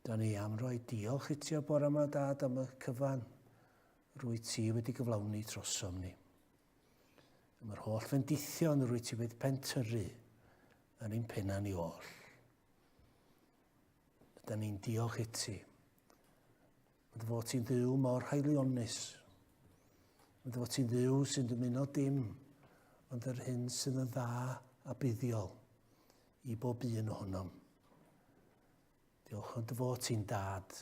Da ni am roi diolch i ti o bore yma, Dad, am y cyfan rwy ti wedi gyflawni trosom ni. Am yr holl fendithion rwy ti wedi pentyrru yn ein penna ni oll. Da ni'n diolch i ti. Ond fod ti'n ddiw mor haelionus. Ond fod ti'n ddiw sy'n dymuno dim, ond yr hyn sydd yn dda a buddiol i bob un ohonom. Diolch ond fod ti'n dad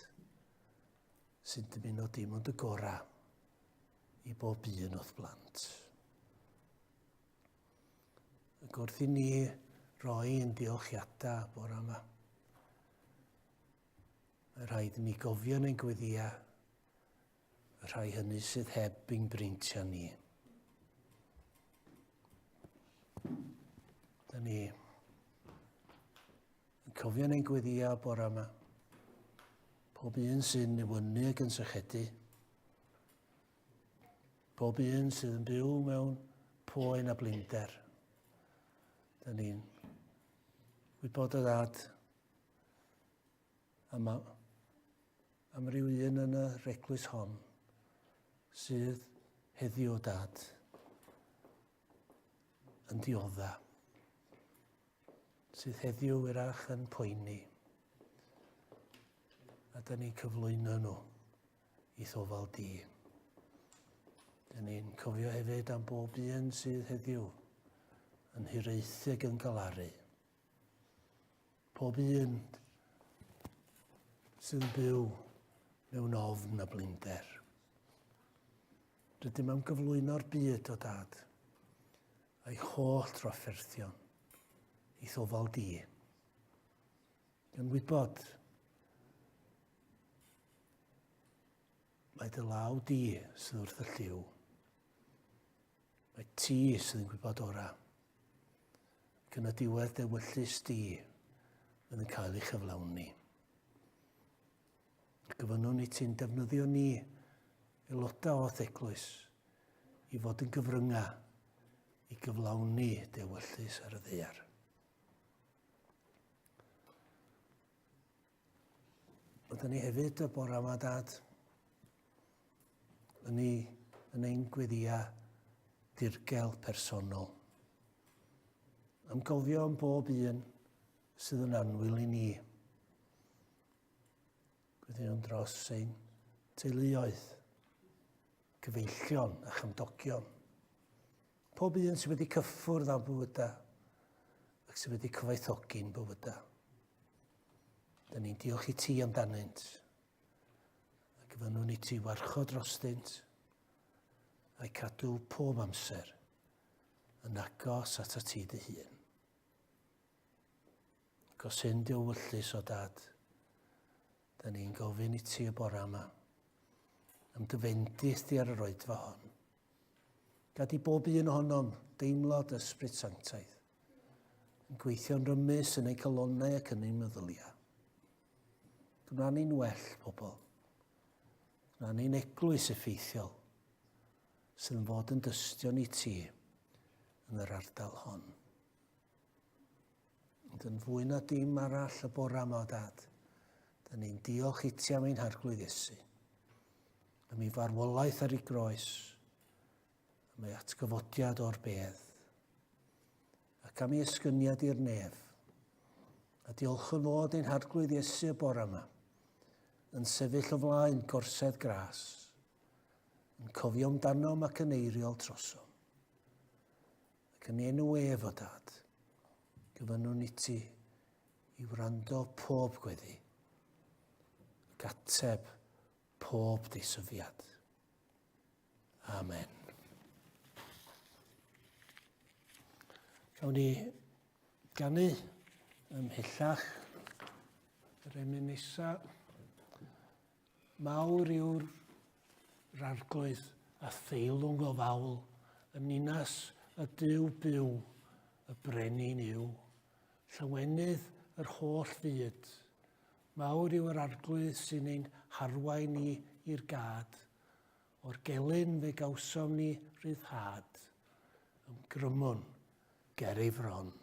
sy'n dymuno dim ond y gorau i bob un o'th blant. Ac wrth i ni roi ein diolchiadau bore yma, mae rhaid i ni gofio yn ein gweddiau y rhai hynny sydd heb ein breintiau ni. Da ni yn cofio yn ein gweddiau bore yma. Pob un sy'n newynu ac yn sychedu. Pob un sydd yn byw mewn poen a blinder. Da ni'n gwybod y ddad am, am ryw un yn yr eglwys hon sydd heddiw dad yn diodda, sydd heddiw wyrach yn poeni. A da ni'n cyflwyno nhw i thofal di. Da ni'n cofio hefyd am bob un sydd heddiw yn hiraethu ac yn galaru. Pob un sydd yn byw mewn ofn a blinder. Rydym am gyflwyno'r byd o dad a'i holl drafferthion i thofal di. Gan wybod mae dy law di sydd wrth y lliw. Mae ti sydd yn gwybod orau. Ac yn y diwedd dewyllys di fydd yn cael ei chyflawni. Gofynnwn i ti'n defnyddio ni, aelodau o'th eglwys, i fod yn gyfryngau i gyflawni dewyllys ar y ddaear. Byddwn ni hefyd y bore yma, Dad, yn, ni, yn ein gweddia dirgel personol. Am gofio am bob un sydd yn anwyl i ni. Gweddiwn dros ein teuluoedd, cyfeillion a chymdogion. Pob un sydd wedi cyffwrdd â'n bywydau ac sydd wedi cyfoethogi'n bywydau. Dyn ni'n diolch i ti amdanynt ac fynnwn i ti warchod drostynt a'i cadw pob amser yn agos at ti dy hun. Ac os hyn dy wyllys o dad, da ni'n gofyn i ti y bore yma am dy fendith di ar yr oedfa hon. Gad i bob un ohonom deimlo dy ysbryd sanctaidd yn gweithio'n rymus yn ein calonnau ac yn ein meddyliau. Gwna ni'n well, pobl. Gwna ni'n eglwys effeithiol sydd yn fod yn dystion i ti yn yr ardal hon. Ond yn fwy na dim arall y bore yma, o dad, da ni'n diolch i ti am ein harglwydd Iesu, am ei farwolaeth ar ei groes, am ei atgyfodiad o'r bedd, ac am ei esgyniad i'r nef. A diolchwn fod ein harglwydd Iesu y bore yma, yn sefyll o flaen gorsedd gras, yn cofio amdanom ac yn eiriol trosom. Ac yn enw ef, o dad, gyfynnwn i ti i wrando pob gweddi ac ateb pob deisyfiad. Amen. Gawn ni ganu ymhellach yr emyn nesaf. Mawr yw'r Arglwydd a theilwng o fawl, yn ninas y Duw byw, y brenin yw. Llawenydd yr holl fyd. Mawr yw yr Arglwydd sy'n ein harwain ni i'r gad. O'r gelyn fe gawsom ni ryddhad. Ymgrymwn ger ei fron.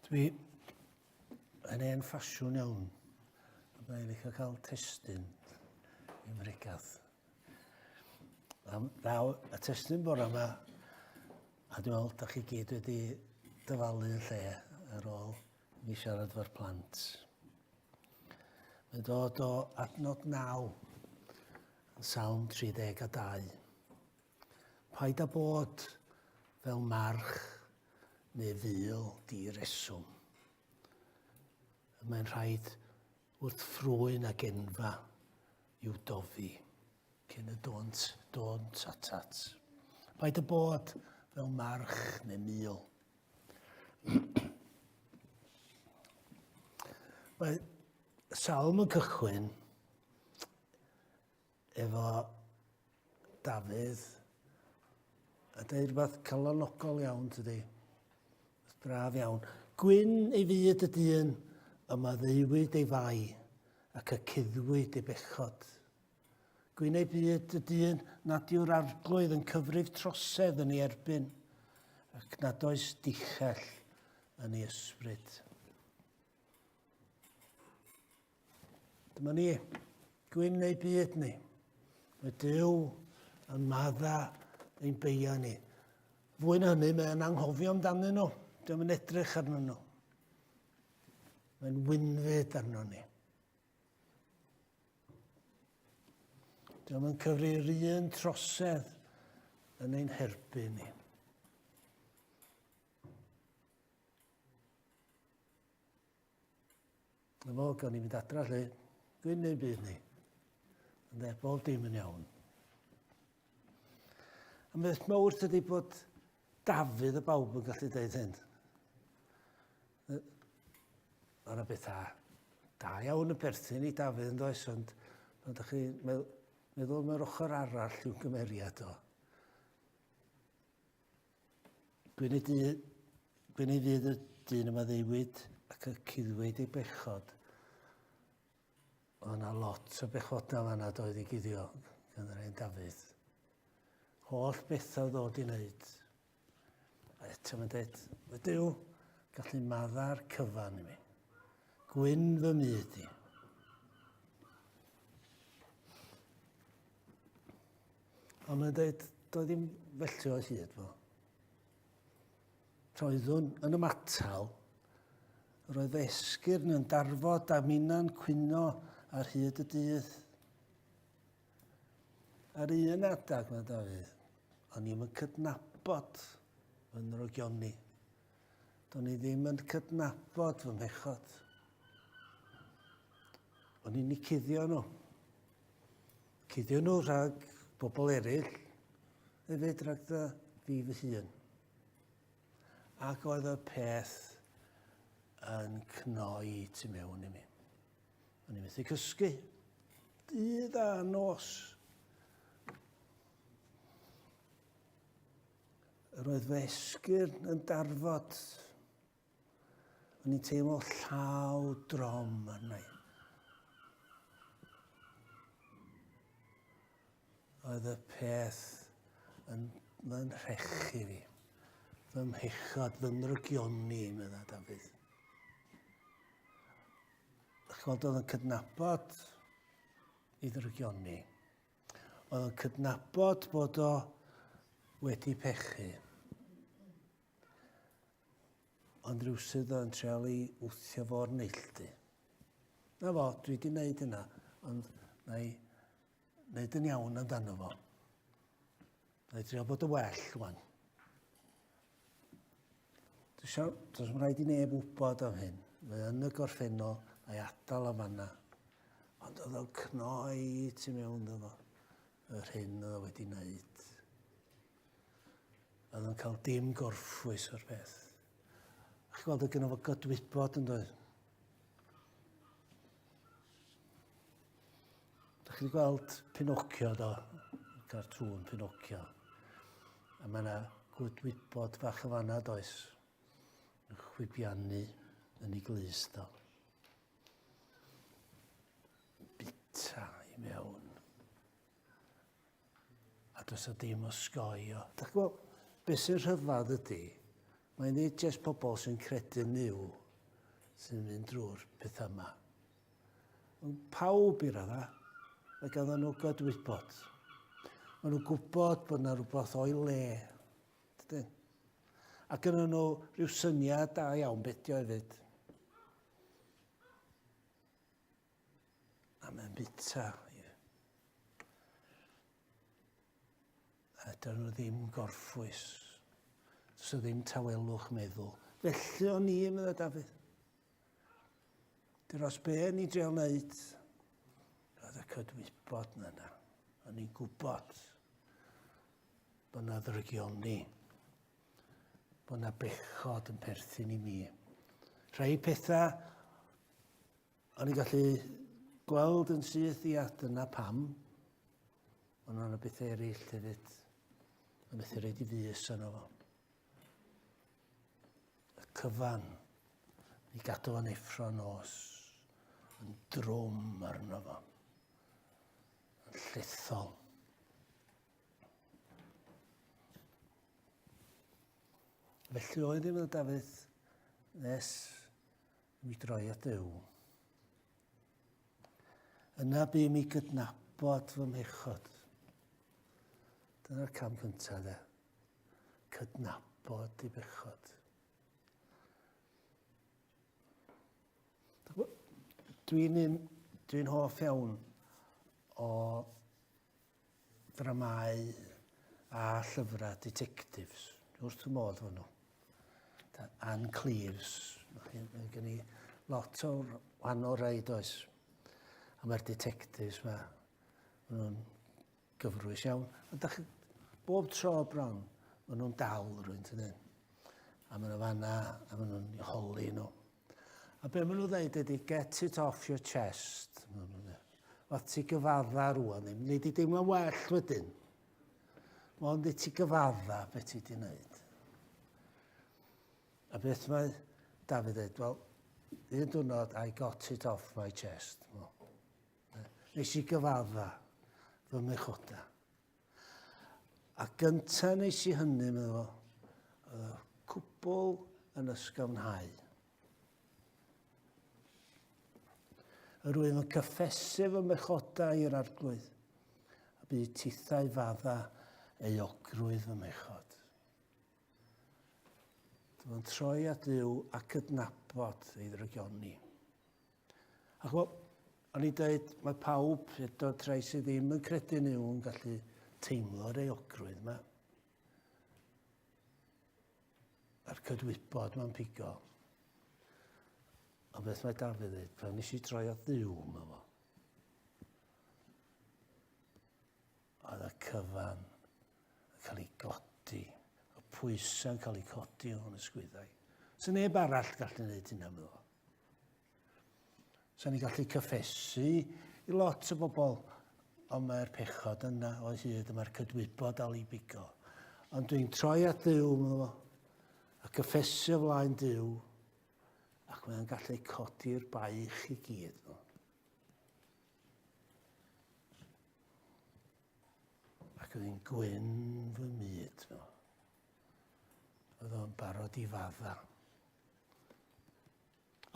Dwi yn hen ffasiwn iawn. A byddai'n licio cael testun i mregath. Am ddaw y testun bore yma, a dwi'n meddwl da chi gyd wedi dyfalu yn lle ar ôl i mi siarad efo'r plant. Mae'n dod o adnod 9 yn Salm 32. Paid â bod fel march neu ful di-reswm. Mae'n rhaid wrth ffrwyn ag enfa i'w dofi cyn y dônt, dônt atat. Paid â bod fel march neu mul. Mae salm yn cychwyn efo Dafydd a deud rhywbeth calonogol iawn, tydi? Braf iawn. Gwyn ei fyd y dyn y maddeuwyd ei fai ac y cuddwyd ei bechod. Gwyn ei byd y dyn nad yw'r arglwydd yn cyfrif trosedd yn ei erbyn ac nad oes dichell yn ei ysbryd. Dyma ni, gwyn neu byd ni. Mae Duw yn madda ein beiau ni. Fwy na hynny, mae'n anghofio amdanyn nhw. Dio'm yn edrych arnyn nhw. Mae'n wynfyd arno ni. Dio'm yn cyfri'r un trosedd yn ein herbyn ni. Na fo, gawn ni fynd adra lle. Dwi'n neud byd ni. Ynde, bob dim yn iawn. A beth mawr tydi bod Dafydd y bawb yn gallu deud hyn. Mae yna bethau da iawn yn perthyn i Dafydd yn does, ond pan ydych chi'n meddwl mae'r ochr arall i'w gymeriad o. Gwyn ei, dy, gwyn ei fydd y dyn yma ddeuwyd ac y cuddwyd ei bechod. Oedd yna lot o bechodau fanna doedd i guddio gan yr ein Dafydd. Holl bethau ddod i wneud. A eto mae'n dweud, mae Duw gallu madda'r cyfan i mi. Gwyn fy myd i. Ond mae'n dweud, doedd ddim felly o hyd fo. Roeddwn yn ymatal, roedd fy esgyrn yn darfod a minna'n cwyno ar hyd y dydd. Ar un adag, mae Dafydd, o'n i'm yn cydnabod fy nrogioni. Do'n i ddim yn cydnabod fy mhechod. O'n i'n eu cuddio nhw. Cuddio nhw rhag bobl eraill, hefyd rhag dy fi fy hun. Ac oedd y peth yn cnoi tu mewn i mi. O'n i'n methu cysgu. Dydd a nos. Yr oedd fy esgyrn yn darfod. O'n i'n teimlo llaw drom arna i. Oedd y peth yn fy nhrechu fi. Fy mhechod, fy nrygioni, medda Dafydd. Ych chi'n gweld, oedd yn cydnabod i ddrygioni. Oedd yn cydnabod bod o wedi pechu. Ond rhywsut oedd yn treol i wthio fo'r neilltu. Na fo, dwi wedi gwneud hynna, ond na i wneud yn iawn amdano fo. Na i drio bod yn well, wan. Does rhaid i neb wybod am hyn. Mae yn y gorffennol, na i adael am fanna. Ond oedd o'n cnoi tu mewn iddo fo, yr hyn oedd o wedi wneud. Oedd o'n cael dim gorffwys o'r peth. A chi'n gweld, oedd gynno fo gydwybod yn doedd. Da chi wedi gweld Pinocchio do, cartŵn Pinocchio. A mae yna gydwybod fach o fanna does. Yn chwibiannu yn ei glust do. Bita i mewn. A does 'na dim osgoi o. Dach chi'n gweld, beth sy'n rhyfedd ydy, Mae'n nid jyst pobl sy'n credu yn Nuw sy'n mynd drwy'r pethau yma. Ond pawb i radda, mae ganddyn nhw gydwybod. Maen nhw'n gwybod bod yna rhywbeth o'i le. Dydyn? A gynnon nhw rhyw syniad da iawn beth dio hefyd. A mae'n bita. A dyn nhw ddim gorffwys. Does yna ddim tawelwch meddwl. Felly o'n i, meddai Dafydd. Dros be o'n i'n dreial wneud, roedd y cydwybod na yna. O'n i'n gwybod bod yna ddrygioni, bod yna bechod yn perthyn i mi. Rhai pethau o'n i'n gallu gweld yn syth, ia, dyna pam. Ond o'n bethau eraill hefyd. O'n methu reid i fys yno fo. Y cyfan i gadw fo'n effro nos yn drwm arno fo. Yn llethol. Felly oedd ddim yn Dafydd nes i mi droi at Dduw. Yna bu mi gydnabod fy mhechod. Dyna'r cam cyntaf, de. Cydnabod i bechod. Dwi'n un, dwi'n hoff iawn o ddramâu a llyfrau detectives. Wrth y modd fo nhw. Anne Cleves, mae gen i lot o wahanol rai does. A mae'r detectives ma, maen nhw'n gyfrwys iawn. Ond dach, bob tro bron, maen nhw'n dal rwy'n tydyn. A maen nhw fanna, a maen nhw'n holi nhw. A be maen nhw'n dweud ydy, get it off your chest. Wel, ti gyfadda rwan ddim. Nid i deimlo'n well wedyn. Mond i ti gyfadda beth ti wedi wneud. A beth mae Dafydd dweud? Wel, un diwrnod, I got it off my chest. Well, Nes i gyfadda fy mechoda. A gynta nes i hynny, meddwl fo, oedd y cwbl yn ysgafnhau. Yr wyf yn cyffesu fy mechoda i'r arglwydd, a bu tithau fadda euogrwydd fy mechod. Dyma'n troi at Dduw a cydnabod ei ddrygioni. A ch'mo', o'n i'n deud, mae pawb, hyd yn oed rhai sydd ddim yn credu yn Nuw, yn gallu teimlo'r euogrwydd yma. A'r cydwybod ma'n pigo. Ond beth mae Dafydd dweud, pan nes i droi at Dduw, mae fo. Oedd y cyfan yn cael ei godi, y pwysau'n cael ei codi o'n ysgwyddau. Sy'n neb arall gallu gwneud hynna, meddwl. Sa'n ni'n gallu cyffesu i lot o bobl, ond mae'r pechod yna o hyd, a mae'r cydwybod dal i bigo. Ond dwi'n troi at Dduw, meddwl fo, a cyffesu o flaen Duw, ac mae'n gallu codi'r baich i gyd. No. Ac oedd hi'n gwyn fy myd. No. Oedd o'n barod i fadda.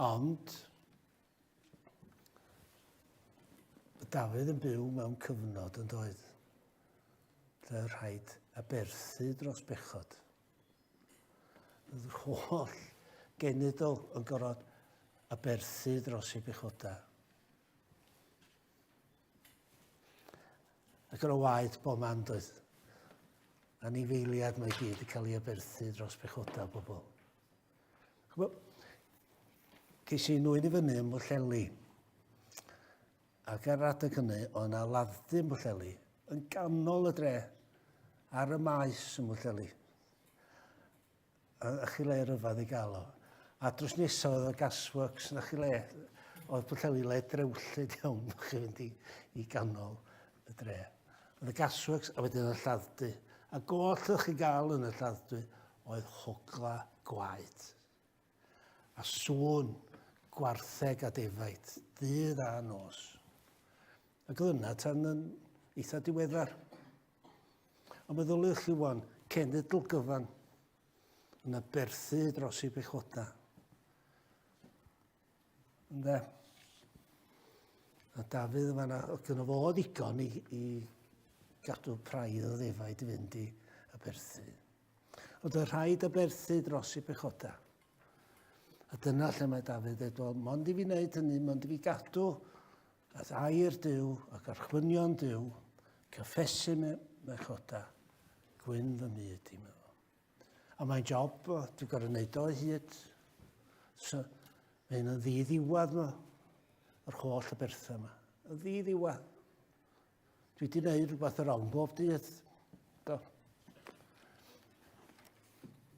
Ond, Dafydd yn byw mewn cyfnod yn doedd, lle oedd rhaid aberthu dros bechod. Oedd yr holl genedl yn gorfod aberthu dros ei bechodau. Ac yn o waed bob man doedd. Anifeiliad mae gyd yn cael ei aberthu dros bechodau bobl. Ch'mo', ces i nwyn i fyny ym Mhwllheli. Ac ar adeg hynny, oedd yna ladd-dy ym Mhwllheli, yn ganol y dre, ar y maes ym Mhwllheli. A, a chi le ryfedd i gael o. A drws nesaf oedd y gasworks, na chi le, oedd Pwllheli le drewllyd iawn, chi fynd i, i ganol y dre. Oedd y gasworks, a wedyn y lladd-dy. A goll ydych chi gael yn y lladd-dy oedd hogla gwaed a sŵn gwartheg a defaid, ddydd a nos. Ac oedd yna tan yn eitha diweddar. Ond meddyliwch chi wan, cenedl gyfan Yn aberthu dros ei bechoda. Ynde? A Dafydd yn fanna, oedd gynno fo ddigon i, i gadw praidd o ddefaid i fynd i aberthu. Ond oedd rhaid aberthu dros ei bechoda. A dyna lle mae Dafydd dweud, wel, mond i fi wneud hynny, mond i fi gadw at air Duw ac archwynion Duw, cyffesu me mechoda, gwyn fy myd i, meddwl. A mae'n job, dwi'n gorfod wneud o hyd. So, mae'n yn ddi-ddiwedd yma, yr holl aberthau yma. Yn ddi-ddiwedd. Dwi wedi gwneud rhywbeth yr rong bob dydd. Do.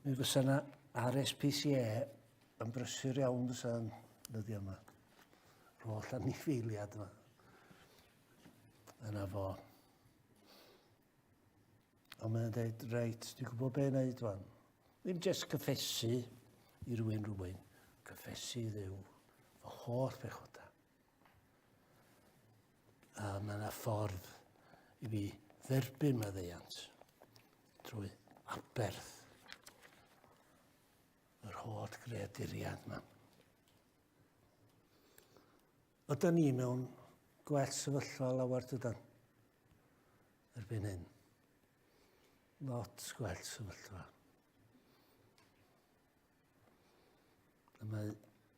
Mi fysa yna RSPCA yn brysur iawn fysa yn ddyddiau yma. Yr holl anifeiliad yma. Yna fo. Ond mae'n dweud, reit, dwi'n gwybod be wneud wan. Ddim jyst cyffesu i rywun rhywun, cyffesu i Dduw, fy holl bechoda. A mae yna ffordd i fi dderbyn maddeuant drwy aberth yr holl greaduriad yma. Ydy ni mewn gwell sefyllfa lawer dydan? Erbyn hyn. Lot gwell sefyllfa. A mae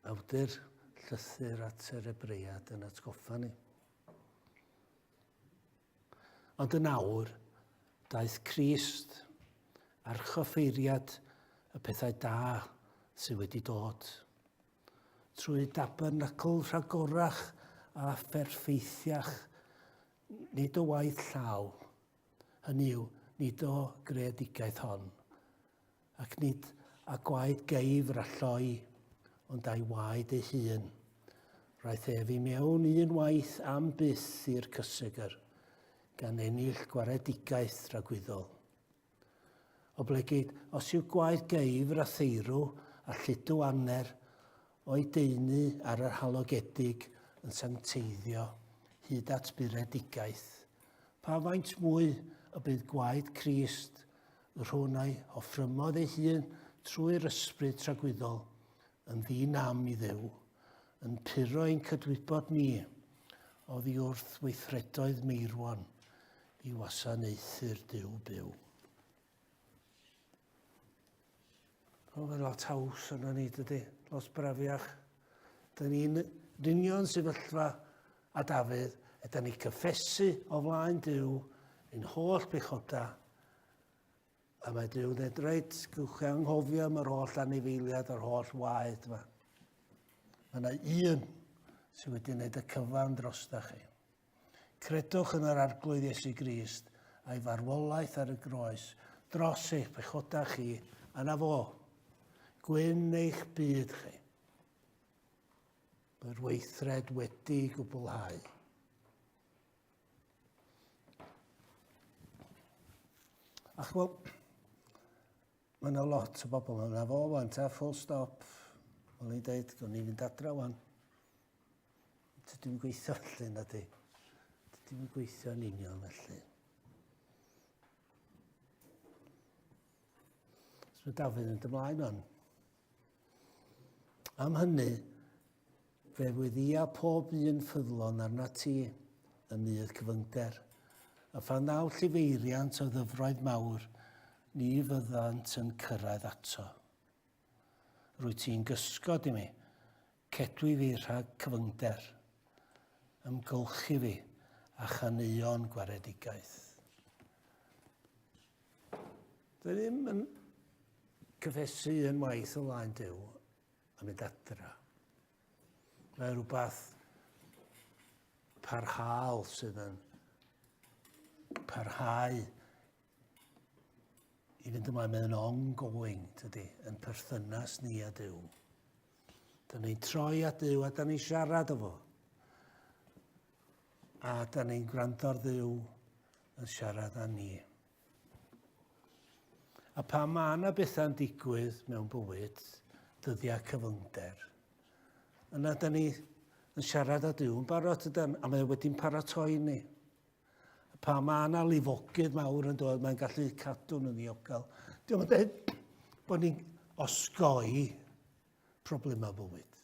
awdur llythyr at yr Ebreiad yn atgoffa ni. Ond yn awr, daeth Crist, archoffeiriad y pethau da sydd wedi dod. Trwy dabernacl rhagorach a pherffeithiach Nid o waith llaw, hynny yw, nid o greadigaeth hon, ac nid â gwaed geifr a lloi, ond â'i waed ei hun. Roedd ef i mewn un waith am byth i'r cysegr, gan ennill gwaredigaeth dragwyddol. Oblegid, os yw gwaed geifr a theirw a lludw aner o'i daenu ar yr halogedig yn sancteiddio hyd at buredigaeth, pa faint mwy y bydd gwaed Crist, y rhwn a'i offrymodd ei hun trwy'r ysbryd tragwyddol, yn ddi-nam i Dduw, yn puro ein cydwybod ni oddi wrth weithredoedd meirwon i wasanaethu'r Duw byw. O, mae'n lot haws yna ni, dydy? Lot brafiach. Dyna ni'n union sefyllfa a Dafydd, ydy ni cyffesu o flaen Duw ein holl bechoda, a mae Duw yn dweud, reit, gewch chi anghofio am yr holl anifeiliad a'r holl waed yma. Mae yna un sydd wedi gwneud y cyfan drosta chi. Credwch yn yr Arglwydd Iesu Grist a'i farwolaeth ar y groes dros eich pechodau chi, a na fo. Gwyn eich byd chi. Mae'r weithred wedi gwblhau. A chymod, mae yna lot o bobl yna fo wan, ta full stop. O'n i'n deud, gwni fynd adra wan. Dydw i'n gweithio felly, na di. Dydw i'n gweithio yn union felly. So mae Dafydd yn ymlaen o'n. Am hynny, fe weddïa pob un ffyddlon arna ti yn nydd cyfyngder. A phan ddaw llifeiriant o ddyfroedd mawr, ni fyddant yn cyrraedd ato. Rwyt ti'n gysgod i mi, cedwi fi rhag cyfyngder, ymgylchu fi a chaneuon gwaredigaeth. Dwi ddim yn cyffesu un waith o flaen Duw a mynd adra. Mae rhywbeth parhaol sydd yn parhau i fynd ymlaen, mae'n ongoing, tydi, yn perthynas ni a Duw. Da ni'n troi at Duw a da ni'n siarad o fo. A da ni'n gwrando ar Dduw yn siarad â ni. A pa mae yna bethau'n digwydd mewn bywyd, dyddiau cyfyngder, yna da ni yn siarad â Duw yn barod, ydan, a mae wedi'n paratoi ni. Pa mae yna lifogydd mawr yn dod, mae'n gallu cadw nhw'n ddiogel. Diolch yn dweud bod ni'n... osgoi problemau bywyd.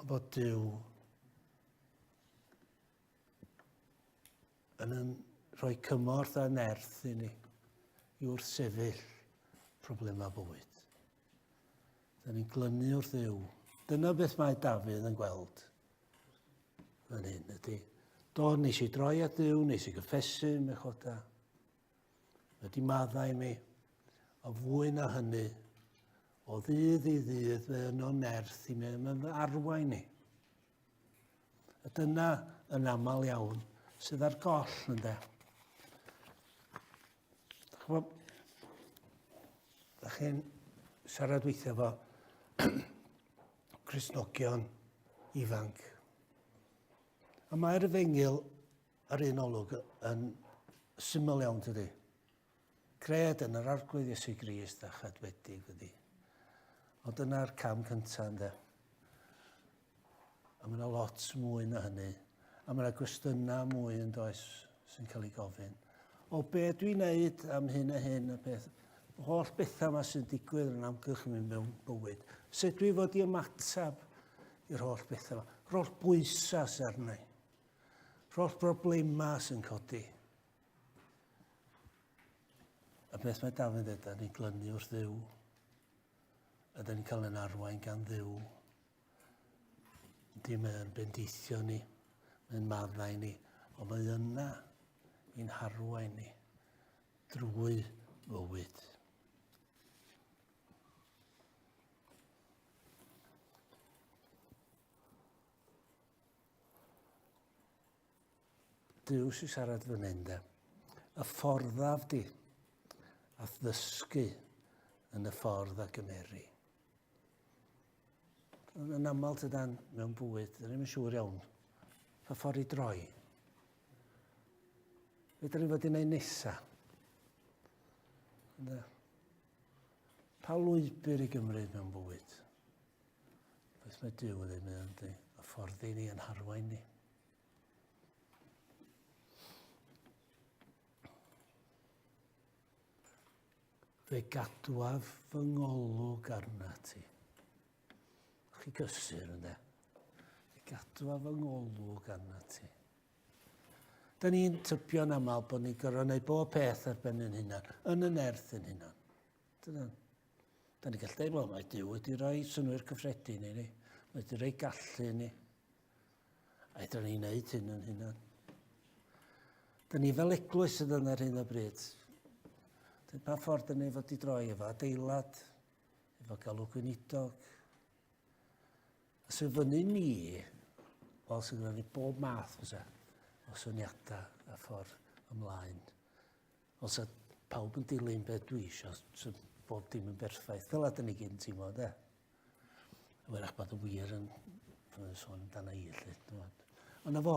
Ond bod Duw yn yn rhoi cymorth a nerth i ni i wrthsefyll problemau bywyd. Da ni'n glynu wrth Dduw. Dyna beth mae Dafydd yn gweld fan hyn ydy. Do, nes i droi at Dduw, nes i gyffesu mechoda. Wedi maddau mi. O fwy na hynny, o ddydd i ddydd, fe yno nerth i mi, mae'n fy arwain i. A dyna yn aml iawn sydd ar goll, ynde. Chymod, da chi'n siarad weithiau efo Cristnogion ifanc. A mae'r efengyl ar un olwg yn syml iawn, tydi? Cred yn yr Arglwydd Iesu Grist a chadwedig fyddi. Ond dyna'r cam cyntaf, ynde? A mae yna lot mwy na hynny. A mae yna gwestiynau mwy yn does sy'n cael ei gofyn. O be dwi'n neud am hyn a hyn a peth. Holl bethau yma sy'n digwydd yn amgylch mi mewn bywyd. Sut dwi fod i ymateb i'r holl bethau yma? Yr holl bwysau sy'n arna i. Yr holl broblemau sy'n codi. A beth mae Dafydd yn dweud, da ni'n glynu wrth Dduw. A da ni'n cael ein arwain gan Dduw. Ydy, mae o'n bendithio ni, mae'n maddau ni, ond mae yna i'n harwain ni drwy fywyd. Duw sy'n siarad fan hyn, de. Y fforddaf di, a'th ddysgu yn y ffordd a gymeri. Yn aml tydan mewn bwyd, dyn ni'n siŵr iawn pa ffordd i droi. Be dyn ni'n fod i wneud nesa? Pa lwybr i gymryd mewn bywyd? Beth mae Duw yn dweud, mae'n dweud, y ffordd i ni yn harwain ni. Fe gadwaf fy ngolwg arna ti. Chi gysur ynddo. Fe gadwaf fy ngolwg arna ti. Da ni'n tybio'n aml bod ni'n gorfod gwneud bob peth ar ben yn hunan, yn y nerth yn hunan. Dyna. Da ni'n gallu dweud, wel, mae Duw wedi rhoi synnwyr cyffredin i ni. Mae wedi rhoi gallu i ni. A fedrwn ni wneud hyn yn hunan. Dyn ni fel eglwys sydd yn ar hyn o bryd. Dyn pa ffordd dyn ni fod i droi efo adeilad, efo galw gweinidog. A sy'n fyny ni, wel sy'n gyda ni bob math fysa o syniadau a ffordd ymlaen. Os sa pawb yn dilyn beth dwi eisiau, sa bob dim yn berffaith. Fel a dyn ni gyd yn teimlo, de. A wyrach bod y wir yn sôn amdana i, lle. Ond na fo.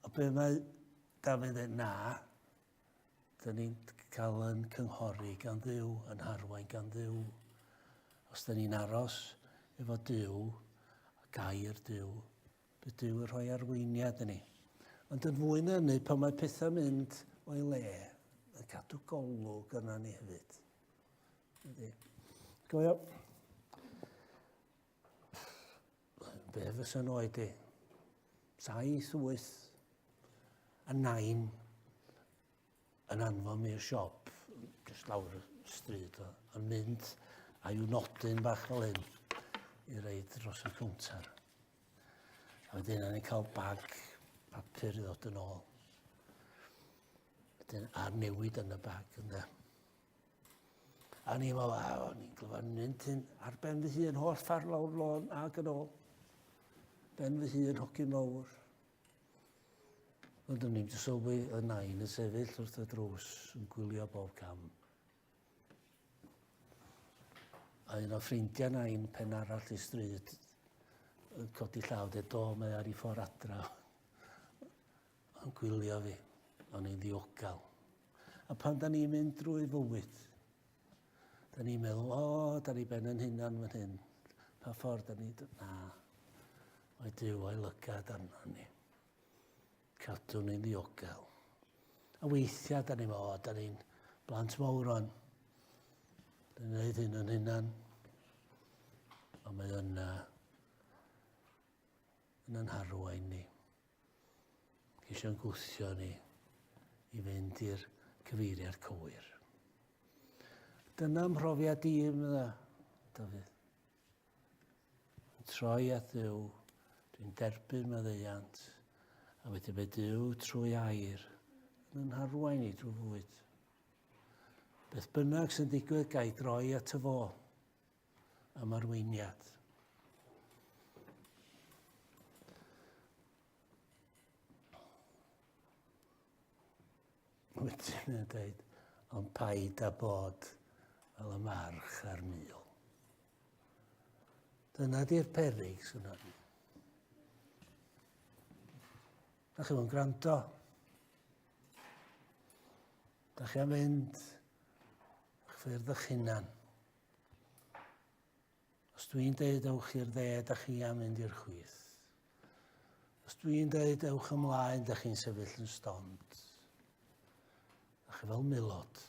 A be mae Dafydd yn dweud, na, dyn ni'n cael yn cynghori gan Dduw, yn harwain gan Dduw. Os dyn ni'n aros efo Duw, a gair Duw, Bydd Duw yn rhoi arweiniad i ni. Ond yn fwy na hynny, pan mae pethau'n mynd o'i le, yn cadw golwg arna ni hefyd. Ydy. Gofio, be fysa'n oed i? 7, 8 a nain yn anfon mi i'r siop, jyst lawr y stryd, yn mynd â i'w nodyn bach fel hyn i reid dros y cownter. A wedyn o'n i'n cael bag papur i ddod yn ôl. Wedyn, a'r newid yn y bag, ynddo. A o'n i'n meddwl, a o'n i'n glyfar mynd hyn ar ben fy hun, holl ffordd lawr lôn ag yn ôl. Ben fy hun, hogyn mawr. Ond o'n i'n sylwi y nain yn sefyll wrth y drws yn gwylio bob cam. A un o ffrindiau nain pen arall i stryd yn codi llaw dweud, do, mae ar ei ffordd adra. Yn gwylio fi. O'n i'n ddiogel. A pan da ni'n mynd drwy fywyd, da ni'n meddwl, o, oh, da ni ben yn hunan fan hyn. Pa ffordd da ni... Na, Mae Duw a'i lygad arno ni. Cadw ni'n ddiogel. A weithiau, da ni'n meddwl, o, da ni'n blant mawr o'n. Dwi'n gwneud hyn yn hunan, ond mae yna yn yn harwain ni. Ceisio'n gwthio ni i fynd i'r cyfeiriad cywir. Dyna mhrofiad i, medda Dafydd. Yn troi at Dduw, dwi'n derbyn maddeuant, a wedyn mae Duw trwy air yn yn harwain i drwy fywyd. Beth bynnag sy'n digwydd, ga i droi at y fo am arweiniad. Wedyn yn dweud, ond paid â bod fel y march a'r mul. Dyna di'r perig sy'n ni. Da chi yn gwrando. Da chi am fynd eich ffyrdd eich hunan. Os dwi'n deud ewch i'r dde, da chi am fynd i'r chwith. Os dwi'n deud ewch ymlaen, da chi'n sefyll yn stond. Da chi fel milod.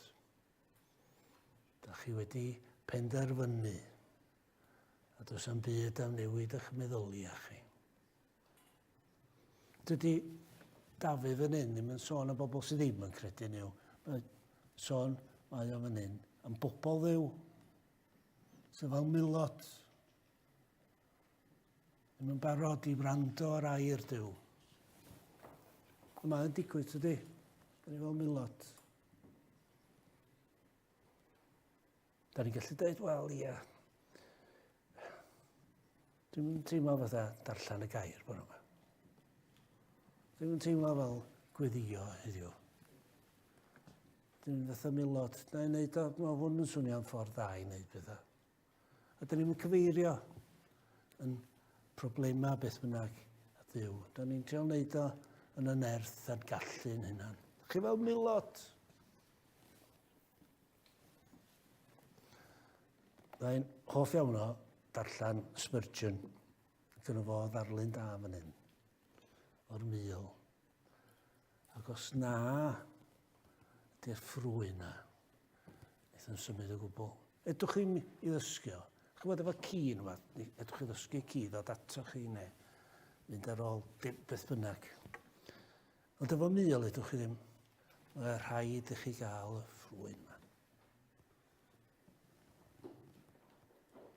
Da chi wedi penderfynu. A does am byd am newid eich meddyliau chi. Dydy Dafydd fan hyn ddim yn sôn am bobl sydd ddim yn credu yn Nuw. Mae'n sôn, mae o fan hyn, am bobl Dduw. Sydd fel milod. Ddim yn barod i wrando ar air Duw. Mae'n digwydd, tydi? Da ni fel milod. Da ni'n gallu dweud, wel, ia. Dwi'n teimlo fatha darllen y gair bore yma. Dwi'n teimlo fel gweddio heddiw. Dwi'n fatha milod. Na i wneud o, mae hwn yn swnio'n ffordd dda i wneud pethau. A dyn ni'n cyfeirio yn problemau beth bynnag a Dduw. Da ni'n trio wneud o yn y nerth a'n gallu'n hunan. Chi fel milod. Mae'n hoff iawn o darllen Spurgeon. Gyda fo ddarlun da fan hyn. O'r mul. Ac os na ydy'r ffrwy na, wnaeth yn symud o gwbl. Edwch chi'n i ddysgu o. Chi'n bod efo ci yn rhywbeth, edwch chi ddysgu ci ddod ato chi neu fynd ar ôl beth bynnag. Ond efo mul edwch chi ddim, mae rhaid i chi gael y ffrwyn yma.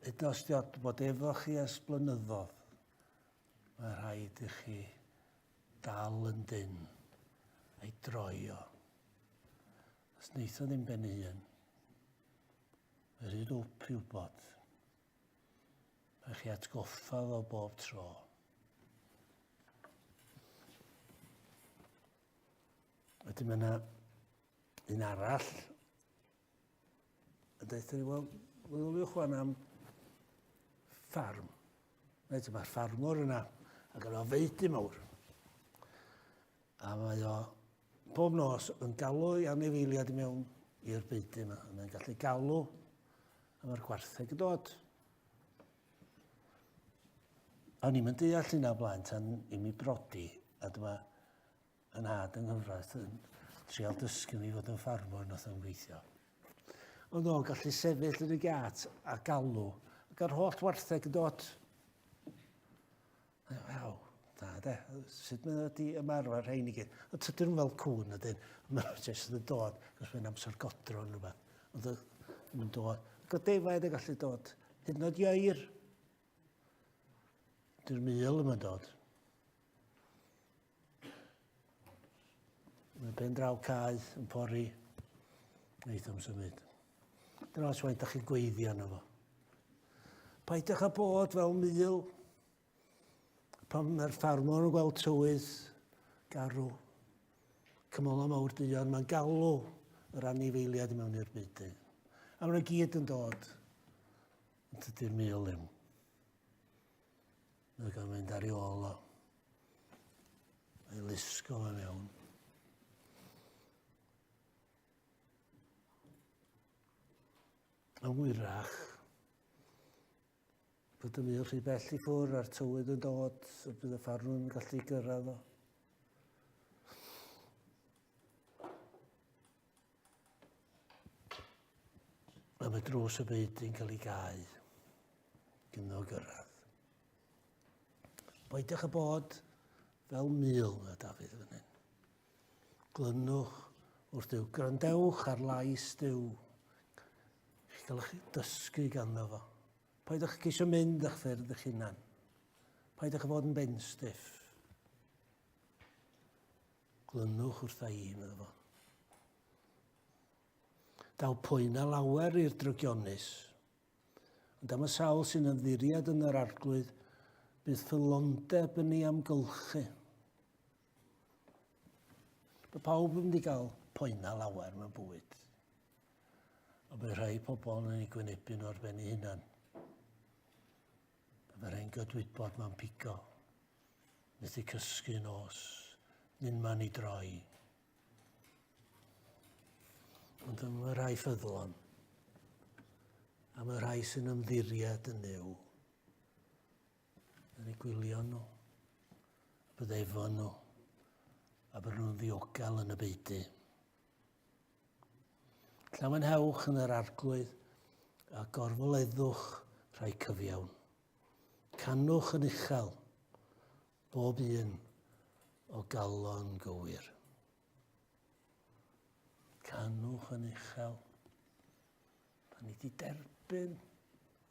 Hyd os di bod efo chi ers blynyddoedd, mae rhaid i chi dal yn dynn a'i droi o. Os wneith o ddim ben ei hun, mae rhy dwp i wybod. Mae chi atgoffa fo bob tro. Wedyn mae yna un arall A deutha ni, wel, meddyliwch wan am ffarm. Reit, mae'r ffarmwr yna, ac yna feudy mawr. A mae o bob nos yn galw i anifeiliaid i mewn i'r beudy yma. A mae'n gallu galw, a mae'r gwartheg yn dod. O'n i'n deall hynna blaen tan i mi brodi, a dyma Fy nhad yng nghyfraith yn trial dysgu fi fod yn ffarmwr nath o'm gweithio. Ond o'n gallu sefyll yn y giat a galw, ac ar holl wartheg yn dod. Waw, da de, sut mae wedi ymarfer rhain i gyd. Ond tydyn nhw fel cwn ydyn, maen nhw jyst yn dod, cos mae'n amser godro yn rhywbeth. Ond yn dod. Ac o defaid yn gallu dod, hyd yn oed ieir. Dy'r mul yma'n dod. Mae'n pen draw cae yn pori. Neith o'm symud. Dyna os faint da chi'n gweiddi arno fo. Paidiwch â bod fel mul. Pan mae'r ffarmwr yn gweld tywydd garw, cymylau mawr duon, mae'n galw yr anifeiliaid mewn i'r byd. A maen nhw gyd yn dod. Ond tydi'r mul ddim. Mae'n cael mynd ar ei ôl o. Mae'n lusgo fe mewn. Yn wyrach, bod y mul rhy bell i ffwrdd a'r tywydd yn dod, a bydd y ffarmwr yn gallu gyrraedd o. A A mae drws y byd yn cael ei gau gynno gyrraedd. Peidiwch â bod fel mul, mae Dafydd fan hyn. Glynwch wrth Duw. Gwrandewch ar lais Duw. Chi gael eich dysgu ganddo fo. Peidiwch ceisio mynd eich ffyrdd eich hunan. Peidiwch â bod yn benstiff. Glynwch wrtha i, meddwl fo. Daw poen a lawer i'r drygionus. Ond am y sawl sy'n ymddiried yn yr arglwydd, bydd ffyddlondeb yn ei amgylchu. Mae pawb yn mynd i gael poenau lawer mewn bywyd. Ond bydd rhai pobl yn ei gwynebu nhw ar ben eu hunan. Bydd rhai'n gydwybod mewn pigo. Methu cysgu nos, unman i droi. Ond mae rhai ffyddlon, a mae rhai sy'n ymddiried yn Nuw, yn eu gwylio nhw, a bydd efo nhw, a bydd nhw'n ddiogel yn y beudy. Llawenhewch yn yr arglwydd a gorfoleddwch rhai cyfiawn. Canwch yn uchel, bob un o galon gywir. Canwch yn uchel. Da ni wedi derbyn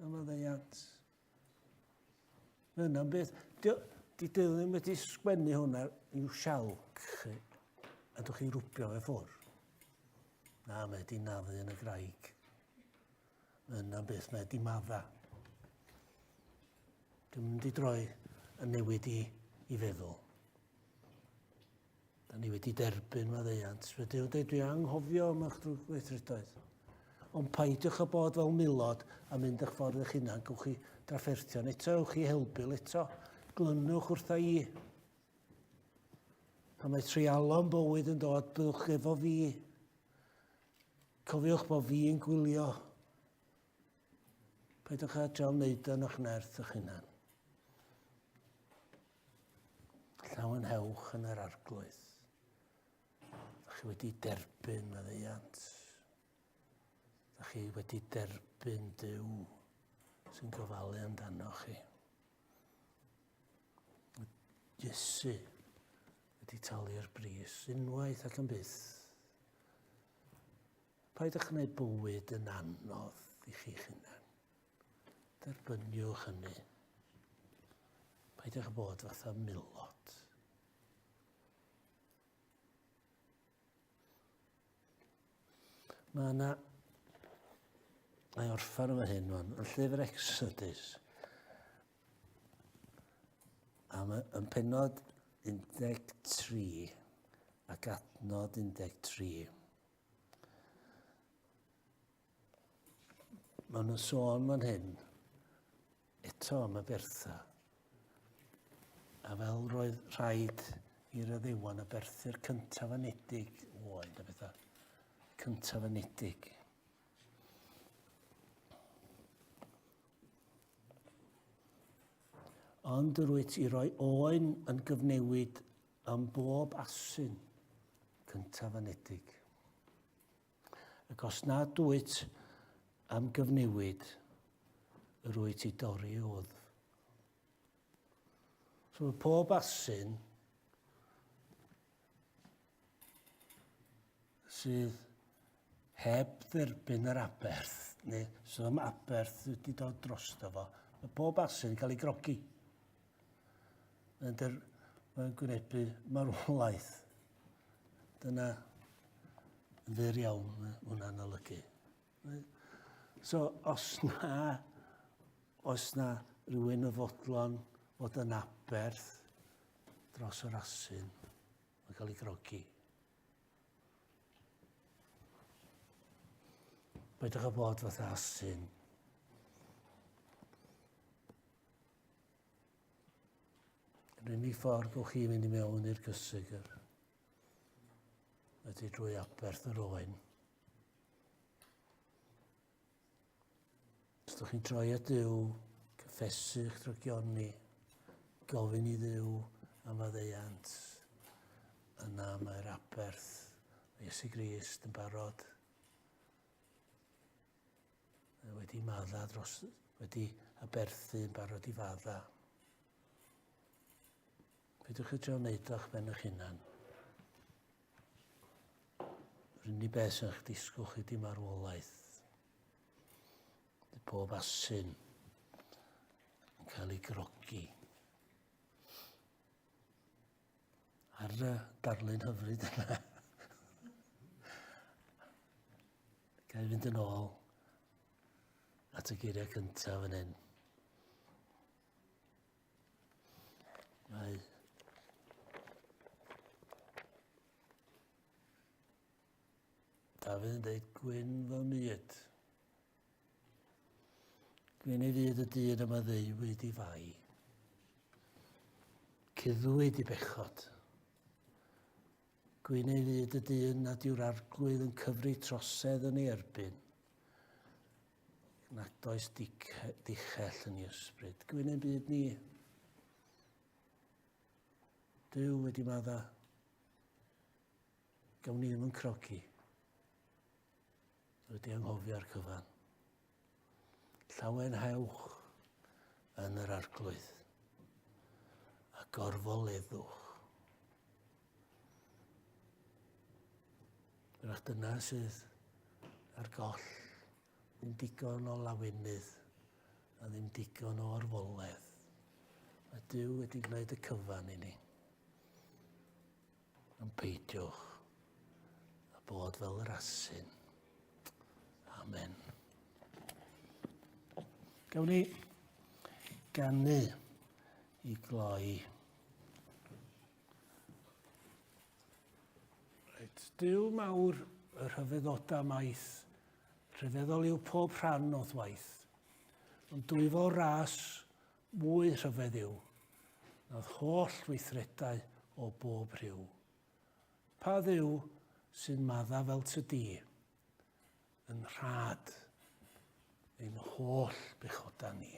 y maddeuant. Mae yna'n beth. Di, di Duw ddim wedi sgwennu hwnna i'w sialc chi, a dwch chi rwbio fe ffwr. Na, mae wedi naddu yn y graig. Mae yna'n beth, mae wedi madda. Dwi'n mynd i droi y newid i, i feddwl. Da ni wedi derbyn maddeuant. Fe Duw'n dweud, dwi anghofio am eich drwgweithredoedd. Ond paidiwch â bod fel milod a mynd eich ffordd eich hunan. Gwch chi drafferthion eto, ewch chi helbul eto. Glynwch wrtha i. Pan mae treialon bywyd yn dod, byddwch efo fi. Cofiwch bod fi'n gwylio. Peidiwch â trio wneud yn eich nerth eich hunan. Llawenhewch yn yr arglwydd. Dach chi wedi derbyn maddeuant. Dach chi wedi derbyn Duw sy'n gofalu amdano chi. Iesu wedi talu'r bris unwaith ac yn byth. Paid â gwneud bywyd yn anodd i chi'ch hunan. Derbyniwch hynny. Peidiwch â bod fatha milod. Mae yna... Mae orffan efo hyn, wan, yn llyfr Exodus. A mae yn penod 13 ac adnod 13. Maen nhw'n sôn fan hyn eto am y bertha. A fel roedd rhaid i'r addewon aberthu'r cyntaf anedig oed a bethau. Cyntaf anedig. Ond yr wyt i roi oen yn gyfnewid am bob asyn cyntaf anedig. Ac os nad wyt am gyfnewid, yr wyt i dorri wddf. So mae pob asyn sydd heb dderbyn yr aberth, neu sydd am aberth wedi dod drosto fo, mae pob asyn yn cael ei grogi. Mae'n mae gwynebu marwolaeth. Dyna yn fyr iawn mae hwnna'n olygu. So, os na, os na rhywun yn fodlon fod yn aberth dros yr asyn, mae'n cael ei grogi. Peidiwch â bod fatha asyn. Yr unig ffordd gwch chi mynd i mewn i'r gysegr ydy drwy aberth yr oen. Os ydych chi'n troi at Dduw, cyffesu'ch drygioni, gofyn i Dduw am faddeuant, yna mae'r aberth Iesu Grist yn barod. Mae wedi madda dros, wedi aberthu yn barod i fadda. Peidiwch chi trio wneud o'ch ben eich hunan. Yr unig beth sy'n eich disgwyl chi di marwolaeth. Bydd pob asyn yn cael ei grogi. Ar y darlun hyfryd yna. Gael fynd yn ôl at y geiriau cyntaf yn hyn. Mae Dafydd yn dweud gwyn fy myd. Gwyn ei fyd y dyn yma ddeuwyd i fai. Cuddwyd i bechod. Gwyn ei fyd y dyn nad yw'r arglwydd yn cyfri trosedd yn ei erbyn. Nad oes dichell yn ei ysbryd. Gwyn ein byd ni. Duw wedi madda. Gawn ni ddim yn crogi. Wedi anghofio'r cyfan. Llawenhewch yn yr arglwydd a gorfoleddwch. Wrach dyna sydd ar goll. Ddim digon o lawenydd a ddim digon o orfoledd. Mae Duw wedi gwneud y cyfan i ni. Ond peidiwch a bod fel yr asyn. Amen. Gawn ni ganu i gloi. Reit, Duw mawr y rhyfeddoda maith, rhyfeddol yw pob rhan o'th waith. Ond dwyfol ras Mwy rhyfedd yw na'r holl weithredau o bob rhyw. Pa Dduw sy'n madda fel ty di, yn rhad ein holl bechoda ni?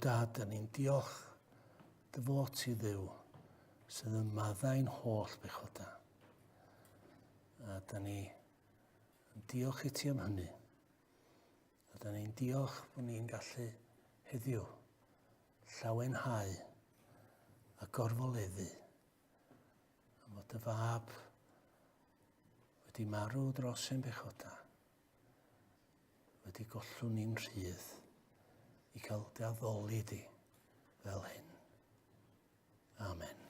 Dad, da ni'n diolch dy fod ti Dduw sydd yn maddau'n holl bechodau. A da ni yn diolch i ti am hynny. A da ni'n diolch bod ni'n gallu heddiw llawenhau a gorfoleddu am fod dy fab wedi marw dros ein bechodau, wedi gollwng ni'n rhydd i cael dy addoli di fel hyn. Amen.